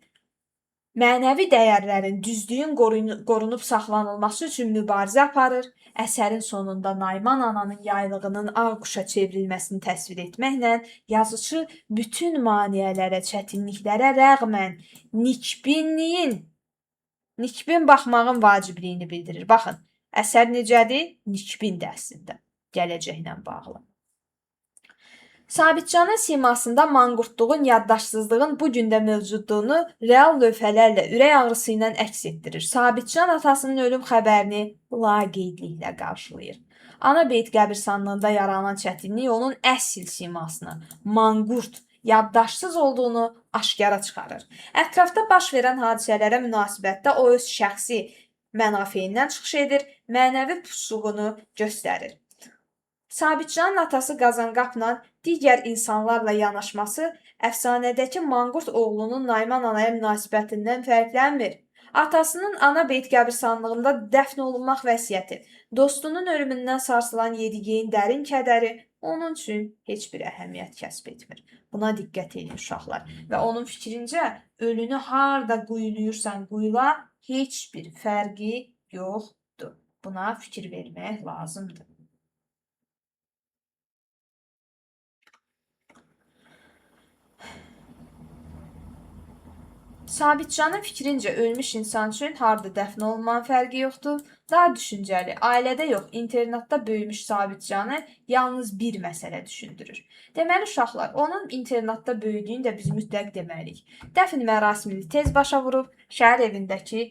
mənəvi dəyərlərin, düzlüyün qorunub saxlanılması üçün mübarizə aparır. Əsərin sonunda Nayman ananın yaylığının ağ quşa çevrilməsini təsvir etməklə yazıçı bütün maneələrə, çətinliklərə rəğmən nikbin baxmağın vacibliyini bildirir. Baxın, əsər necədir? Nikbindir əslində, gələcəklə bağlı. Sabitcanın simasında manqurtluğun, yaddaşsızlığın bu gün də mövcudluğunu real lövhələrlə, ürək ağrısı ilə əks etdirir. Sabitcan atasının ölüm xəbərini laqeydliklə qarşılayır. Ana beyt qəbirstanlığında yaranan çətinlik onun əsl simasını, manqurt, yaddaşsız olduğunu aşkara çıxarır. Ətrafda baş verən hadisələrə münasibətdə o öz şəxsi mənafeyindən çıxış edir, mənəvi pusluğunu göstərir. Sabitcanın atası Qazanqapla digər insanlarla yanaşması əfsanədəki manqurt oğlunun Nayman anaya münasibətindən fərqlənmir. Atasının ana beyt qəbirstanlığında dəfn olunmaq vəsiyyəti, dostunun ölümündən sarsılan Yedigeyin dərin kədəri onun üçün heç bir əhəmiyyət kəsb etmir. Buna diqqət edin uşaqlar. Və onun fikrincə ölünü harda quyuluyursan quyula, heç bir fərqi yoxdur. Buna fikir vermək lazımdır. Sabitcanın fikrincə ölmüş insan üçün harda dəfn olunmanın fərqi yoxdur. Daha düşüncəli, ailədə yox, internatda böyümüş Sabitcanı yalnız bir məsələ düşündürür. Deməli uşaqlar, onun internatda böyüdüyünü də biz mütləq deməliyik. Dəfn mərasimini tez başa vurub, şəhər evindəki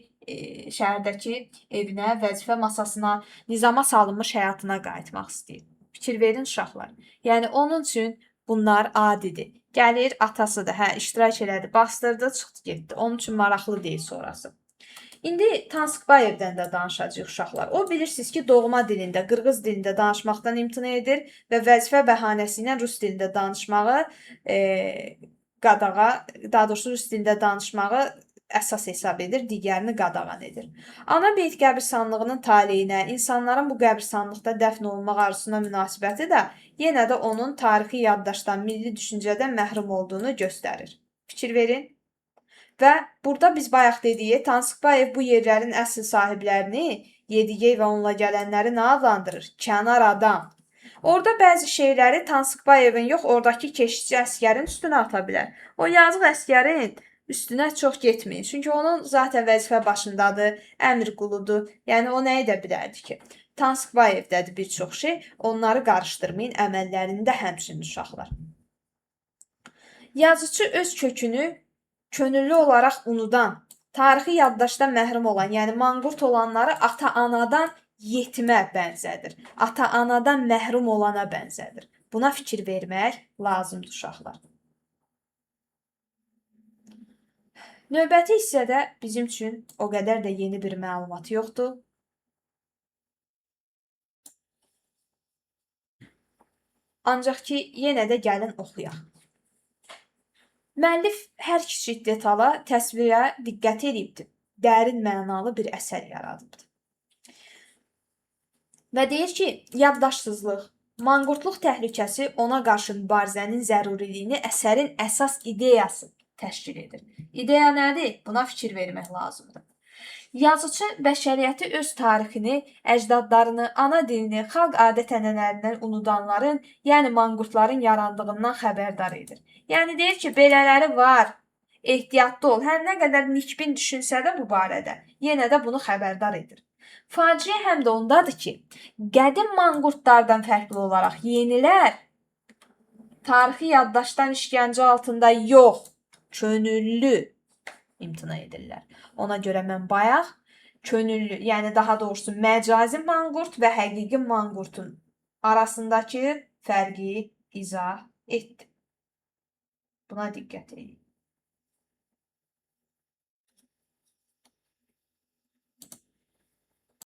şəhərdəki evinə, vəzifə masasına, nizama salınmış həyatına qayıtmaq istəyir. Fikir verin uşaqlar. Yəni onun üçün bunlar adidir. Gəlir, atası da, hə, iştirak elədi, bastırdı, çıxdı, getdi. Onun üçün maraqlı deyil sonrası. İndi Tansıkbayevdən də danışacağıq uşaqlar. O bilirsiniz ki, doğma dilində, qırğız dilində danışmaqdan imtina edir və vəzifə bəhanəsi ilə rus dilində danışmağı qadağa, daha doğrusu rus dilində danışmağı əsas hesab edir, digərini qadağan edir. Ana beyt qəbirstanlığının taleyinə, insanların bu qəbirstanlıqda dəfn olunmaq arzusuna münasibəti də yenə də onun tarixi yaddaşdan, milli düşüncədən məhrum olduğunu göstərir. Fikir verin. Və burada biz bayaq dediyi Tansıkbayev bu yerlərin əsl sahiblərini, Yedigey və onunla gələnləri nə adlandırır? Kənar adam. Orada bəzi şeyləri Tansıkbayevin yox, oradakı keşişçi əsgərin üstünə ata bilər. O yazıq əsgərin üstünə çox getməyin. Çünki onun zaten vəzifə başındadır, əmr quludur. Yəni o nə edə bilərdi ki? Tansıkbayevdədir bir çox şey. Onları qarışdırmayın, əməllərində həmçinin uşaqlar. Yazıçı öz kökünü könüllü olaraq unudan, tarixi yaddaşdan məhrum olan, yəni manqurt olanları ata-anadan yetimə bənzədir. Ata-anadan məhrum olana bənzədir. Buna fikir vermək lazımdır uşaqlar. Növbəti hissədə bizim üçün o qədər də yeni bir məlumat yoxdur. Ancaq ki, yenə də gəlin oxuyaq. Müəllif hər kiçik detala, təsvirə diqqət edibdir. Dərin mənalı bir əsər yaradıbdır. Və deyir ki, yaddaşsızlıq, manqurtluq təhlükəsi ona qarşı mübarizənin zəruriliyini əsərin əsas ideyası təşkil edir. İdeya nədir? Buna fikir vermək lazımdır. Yazıçı bəşəriyyəti öz tarixini, əcdadlarını, ana dilini, xalq adət-ənənələrindən unudanların, yəni manqurtların yarandığından xəbərdar edir. Yəni deyir ki, belələri var, ehtiyatlı ol. Hər nə qədər nikbin düşünsə də bu barədə, yenə də bunu xəbərdar edir. Faciə həm də ondadır ki, qədim manqurtlardan fərqli olaraq yenilər tarixi yaddaşdan işgəncə altında yox, könüllü imtina edirlər. Ona görə mən bayaq könüllü, yəni daha doğrusu məcazi manqurt və həqiqi manqurtun arasındakı fərqi izah etdim. Buna diqqət edin.